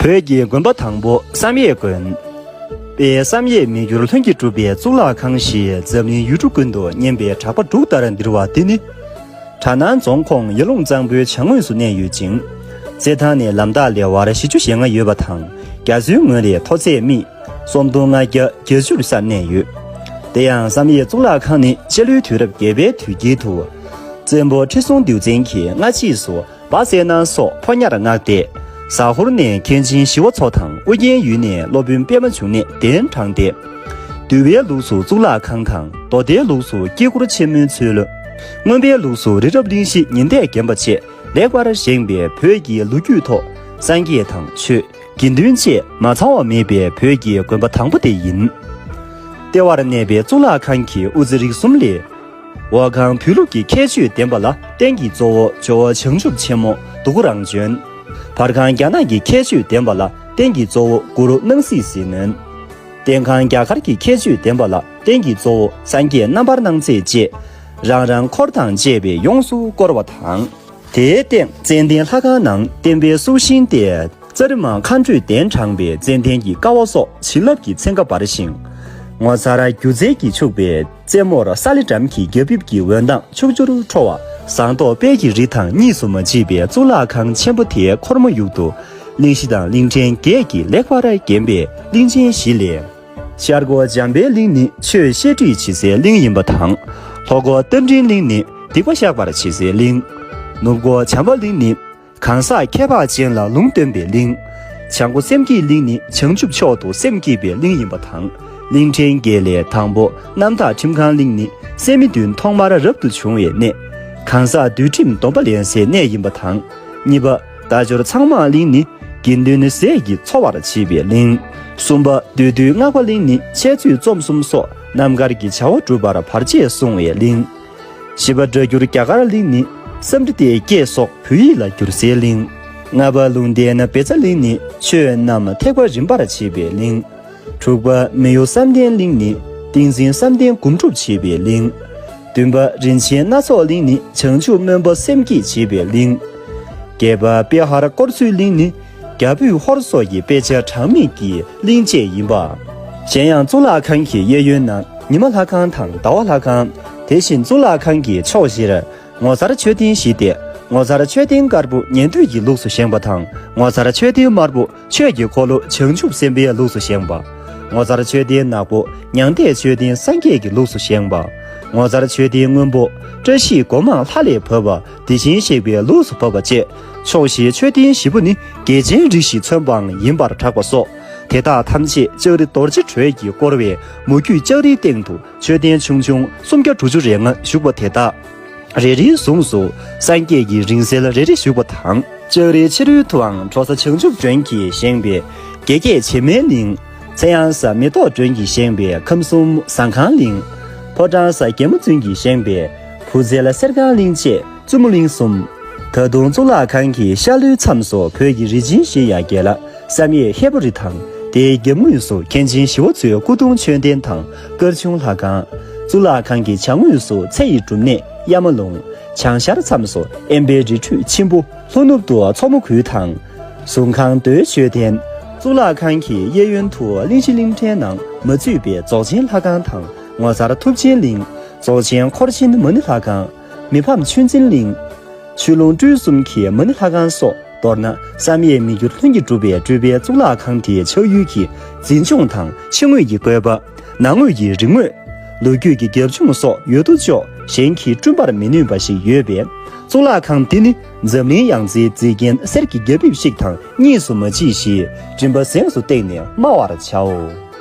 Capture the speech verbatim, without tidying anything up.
བོད་ཀྱི་དགོན་པ་དང་པོ་བསམ་ཡས་དགོན། དཔལ་བསམ་ཡས་མི་འགྱུར་ལྷུན་གྱིས་གྲུབ་པའི་གཙུག་ལག་ཁང་ཞེས་འཛམ་གླིང་ཡུལ་གྲུ་ཀུན་ཏུ་སྙན་པའི་གྲགས་པ་འབྲུག་ལྟར་ལྡིར་བ་འདི་ནི། གྲ་ནང་རྫོང་ཁོངས་ཡར་ཀླུང་གཙང་པོའི་བྱང་ངོས་སུ་གནས་ཡོད་ཅིང་། རྩེད་ཐང་ནས་ལམ་ཐག་ལེ་བར་བཞི་བཅུ་ཞེ་ལྔ་ཡོད་པ་དང་། རྒྱ་མཚོའི་ངོས་ལས་མཐོ་ཚད་སྨི་སུམ་སྟོང་ལྔ་བརྒྱ་བརྒྱད་ཅུ་ལ་སར་གནས་ཡོད། དེ་ཡང་བསམ་ཡས་གཙུག་ལག་ཁང་ནི་སྤྱི་ལོའི་དུས་རབས་བརྒྱད་པའི་དུས་དཀྱིལ་དུ། བཙན་པོ་ཁྲི་སྲོང་ལྡེའུ་བཙན་གྱིས་སྔ་ཕྱིས་སུ་སྦ་གསལ་ནང་སོགས་ཕོ་ཉར་མངགས་ཏེ། ཟ་ཧོར་ནས་མཁན་ཆེན་ཞི་བ་འཚོ་དང་ཨུ་རྒྱན་ཡུལ་ནས་སློབ་དཔོན་པད་མ་འབྱུང་གནས་གདན་དྲངས་ཏེ། འདུལ་བའི་ལུགས་སུ་གཙུག་ལག་ཁང་དང་། མདོ་སྡེའི་ལུགས་སུ་དཀྱིལ་འཁོར་ཆེན་མོའི་ཚུལ། མངོན་པའི་ལུགས་སུ་རི་རབ་གླིང་བཞི་ཉི་ཟླས་བརྒྱན་པ་བཅས་ལེགས་པར་བཞེངས་པའི་བོད་ཀྱི་ལོ་རྒྱུས་ཐོག་སངས་རྒྱས་དང་ཆོས། དགེ་འདུན་བཅས་མ་ཚང་བ་མེད་པའི་བོད་ཀྱི་དགོན་པ་དང་པོ་དེ་ཡིན། ལྟེ་བར་གནས་པའི་གཙུག་ལག་ཁང་གི་དབུ་རྩེ་རིགས་གསུམ་ལས། འོག་ཁང་བོད་ལུགས་ཀྱི་ཁྱད་ཆོས་ལྡན་པ་ལ་རྟེན་གྱི་གཙོ་བོ་ཇོ་བོ་བྱང་ཆུབ་ཆེན་མོ་སྡུག་གུ་རང་བྱོན། བར་ཁང་རྒྱ་ནག་གི་ཁྱད་ཆོས་ལྡན་པ་ལ་རྟེན་གྱི་གཙོ་བོ་གུ་རུ་སྣང་སྲིད་ཟིལ་གནོན། སྟེང་ཁང་རྒྱ་གར་གྱི་ཁྱད་ཆོས་ལྡན་པ་ལ་རྟེན་གྱི་གཙོ་བོ་སངས་རྒྱས་རྣམ་པར་སྣང་མཛད་བཅས། རང་རང་འཁོར་དང་བཅས་པས་ཡོངས་སུ་བསྐོར་བ་དང་། དེའི་སྟེང་ཙན་དན་ལྷ་ཁང་ནང་བསྟན་པའི་སྲོག་ཤིང་སྟེ། ཙཱ་རི་མ་མཁའ་འགྲོས་གདན་དྲངས་པའི་ཙན་དན་གྱི་ཀ་བ་སོགས་བྱིན་རླབས་ཀྱི་ཚན་ཁ་འབར་ཞིང་། ངོ་མཚར་སྒྱུ་རྩལ་གྱིས་ཕྱུག་པའི་རྩེ་མོར་ས་ལེ་སྦྲམ་གྱི་རྒྱ་ཕིབས་ཀྱི་འོད་མདངས་ཕྱོགས་བཅུར་འཕྲོ་བ། ཟངས་མདོག་དཔལ་གྱི་རི་དང་གཉིས་སུ་མ་མཆིས་པའི་གཙུག་ལག་ཁང་ཆེན་པོ་དེའི་འཁོར་མོ་ཡུག་ཏུ་གླིང་བཞི་དང་གླིང་ཕྲན་བརྒྱད་ཀྱིས་ལེགས་པར་བརྒྱན་པའི་གླིང་ཆེན་བཞི་ལས། ཤར་སྒོ་འཇམ་པའི་གླིང་ནི་ཆོས་བཤད་ཁྲིད་བྱེད་སའི་གླིང་ཡིན་པ་དང་། ལྷོ་སྒོ་རྟ་མགྲིན་གླིང་ནི་སྡིག་པ་བཤགས་པར་བྱེད་སའི་གླིང་། ནུབ་སྒོ་བྱམས་པ་གླིང་ནི་གང་ཟག་ཁྱད་འཕགས་ཅན་ལ་ལུང་སྟོན་པའི་གླིང་། བྱང་སྒོ་སེམས་བསྐྱེད་གླིང་ནི་བྱང་ཆུབ་མཆོག་ཏུ་སེམས་བསྐྱེད་པའི་གླིང་ཡིན་པ་དང་། གླིང་ཕྲན་བརྒྱད་ལས་དང་པོ་རྣམ་དག་ཁྲིམས་ཁང་གླིང་ནི་སད་མི་བདུན་ཐོག་མར་རབ་ཏུ་བྱུང་བའི་གནས། གང་ཟག་འདུལ་ཁྲིམས་སྡོམ་པ་ལེན་སའི་གནས་ཡིན་པ་དང་། གཉིས་པ་རྟ་མཆོག་ཚང་མང་གླིང་ནི་དགེ་འདུན་ཟས་ཀྱིས་འཚོ་བར་བྱེད་པའི་གླིང་། གསུམ་པ་བདུད་འདུལ་སྔགས་པ་གླིང་ནི་འཆད་རྩོད་རྩོམ་གསུམ་སོགས་རྣམ་དཀར་གྱི་བྱ་བ་སྒྲུབ་པར་བར་ཆད་སྲུང་བའི་གླིང་། བཞི་པ་སྒྲ་སྒྱུར་རྒྱ་གར་གླིང་ནི་སཾ་སྐྲྀ་ཏའི་སྐད་སོགས་བོད་ཡིག་ལ་བསྒྱུར་སའི་གླིང་། ལྔ་པ་ལུང་བསྟན་བཛྲ་གླིང་ནི་ཆོས་རྣམས་ཐེག་པ་རིམ་པར་བྱེད་པའི་གླིང་། དྲུག་པ་མི་གཡོ་བསམ་གཏན་གླིང་ནི་ཏིང་འཛིན་བསམ་གཏན་སྒོམ་སྒྲུབ་བྱེད་པའི་གླིང་། བདུན་པ་རིན་ཆེན་སྣ་ཚོགས་གླིང་ནི་བྱང་ཆུབ་སྨོན་པ་སེམས་བསྐྱེད་བྱེད་པའི་གླིང་། བརྒྱད་པ་པེ་ཧར་དཀོར་མཛོད་གླིང་ནི་རྒྱ་བོད་ཧོར་སོགས་ཀྱི་དཔེ་ཆ་གྲངས་མེད་ཀྱི་གླིང་བཅས་ཡིན་པ། གཞན་ཡང་གཙུག་ལག་ཁང་གི་གཡས་གཡོན་ན་ཉི་མ་ལྷ་ཁང་དང་ཟླ་བ་ལྷ་ཁང་། དེ་བཞིན་གཙུག་ལག་ཁང་གི་ཕྱོགས་བཞིར་ངོ་མཚར་མཆོད་རྟེན་བཞི་སྟེ། ངོ་མཚར་མཆོད་རྟེན་དཀར་པོ་ཉན་ཐོས་ཀྱི་ལུགས་སུ་བཞེངས་པ་དང་། ངོ་མཚར་མཆོད་རྟེན་དམར་པོ་ཆོས་ཀྱི་འཁོར་ལོ་བྱང་ཆུབ་སེམས་དཔའི་ལུགས་སུ་བཞེངས་པ། ངོ་མཚར་མཆོད་རྟེན་ནག་པོ་མྱང་འདས་མཆོད་རྟེན་སངས་རྒྱས་ཀྱི་ལུགས་སུ་བཞེངས་པ། ངོ་མཚར་མཆོད་རྟེན་སྔོན་པོ་བཀྲ་ཤིས་སྒོ་མང་ལྷ་ལས་བབས་པ་དེ་བཞིན་གཤེགས་པའི་ལུགས་སུ་བབས་པ་བཅས། ཕྱོགས་བཞིའི་མཆོད་རྟེན་བཞི་པོ་ནི་རྒྱལ་ཆེན་རིགས་བཞི་ཚོན་པའང་ཡིན་པར་གྲགས་པ་སོགས། དེ་དག་ཐམས་ཅད་ལྕགས་རི་རྡོ་རྗེ་སྒྲོལ་གྱིས་བསྐོར་བའི་མུ་ཁྱུད་ལྕགས་རིའི་སྟེང་དུ་མཆོད་རྟེན་ཆུང་ཆུང་སུམ་བརྒྱ་དྲུག་ཅུ་རེ་ལྔ་བཞུགས་པ་དེ་དག་རེ་རེའི་གཟུངས་སུ་སངས་རྒྱས་ཀྱི་རིང་བསྲེལ་རེ་རེ་བཞུགས་པ་དང་། ལྕགས་རིའི་ཕྱི་རོལ་དུའང་འགྲོ་ས་བྱང་ཆུབ་སྒྲོན་གྱིས་བཞེངས་པའི་དགེ་རྒྱས་བྱེ་མའི་གླིང་། ཚེ་གཡང་ས་མེ་ཏོག་སྒྲོན་གྱིས་བཞེངས་པའི་ཁམས་གསུམ་ཟངས་ཁང་གླིང་། ཕོ་བྲང་ས་རྒྱལ་མོ་བཙུན་གྱིས་བཞེངས་པའི་བུ་ཚལ་གསེར་ཁང་གླིང་བཅས་བཙུན་མོ་གླིང་གསུམ། ད་དུང་གཙུག་ལག་ཁང་གི་ཤར་ལྷོའི་མཚམས་སུ་བོད་ཀྱི་རིག་ཆེན་བཞི་ཡ་གྱལ། བསམ་ཡས་ཧས་པོ་རི་དང་། དེའི་རྒྱབ་ངོས་སུ་མཁན་ཆེན་ཞི་བ་འཚོའི་སྐུ་གདུང་མཆོད་རྟེན་དང་དཀར་ཆུང་ལྷ་ཁང་། གཙུག་ལག་ཁང་གི་བྱང་ངོས་སུ་ཚེ་ཡི་སྒྲུབ་གནས་གཡའ་མ་ལུང་། བྱང་ཤར་མཚམས་སུ་དབེན་པའི་རི་ཁྲོད་ཆེན་པོ། ལྷོ་ནུབ་ཏུ་མཚོ་མོ་གུར་དང་། གཟུངས་ཁང་རྡོའི་མཆོད་རྟེན། གཙུག་ལག་ཁང་གི་གཡས་གཡོན་དུ་གླིང་བཞི་གླིང་ཕྲན་ནང་མ་ཚུད་པའི་རྫོགས་ཆེན་ལྷ་ཁང་དང་ངོ་མཚར་ཐུབ་ཆེན་གླིང་། རྫོགས་ཆེན་འཁོར་ཆེན་མ་ཎི་ལྷ་ཁང་། མི་ཕམ་ཆོས་འཛིན་གླིང་། ཆོས་ལུང་སྤྲུལ་གསུམ་གྱི་མ་ཎི་ལྷ་ཁང་སོགས། མདོར་ན་བསམ་ཡས་མི་འགྱུར་ལྷུན་གྱིས་གྲུབ་པའི་སྤྲུལ་པའི་གཙུག་ལག་ཁང་དེའི་ཆགས་ཡུལ་གྱི་འཛིན་སྐྱོང་དང་ཕྱི་ངོས་ཀྱི་བཀོད་པ། ནང་ངོས་ཀྱི་རིག་དངོས། ལོ་རྒྱུས་ཀྱི་རྒྱབ་ལྗོངས་སོགས་ཡོད་དོ་ཅོག་གཞན་གྱིས་བསྐྲུན་པར་མི་ནུས་པ་ཞིག་ཡོད་པས། གཙུག་ལག་ཁང་འདི་ནི་འཛམ་གླིང་ཡང་རྩེའི་མཛེས་རྒྱན་གསེར་གྱི་རྒྱ་ཕིབས་ཤིག་དང་གཉིས་སུ་མ་མཆིས་ཞེས་མགྲིན་པ་གཟེངས་སུ་བཏེགས་ནས་སྨྲ་བར་བྱའོ།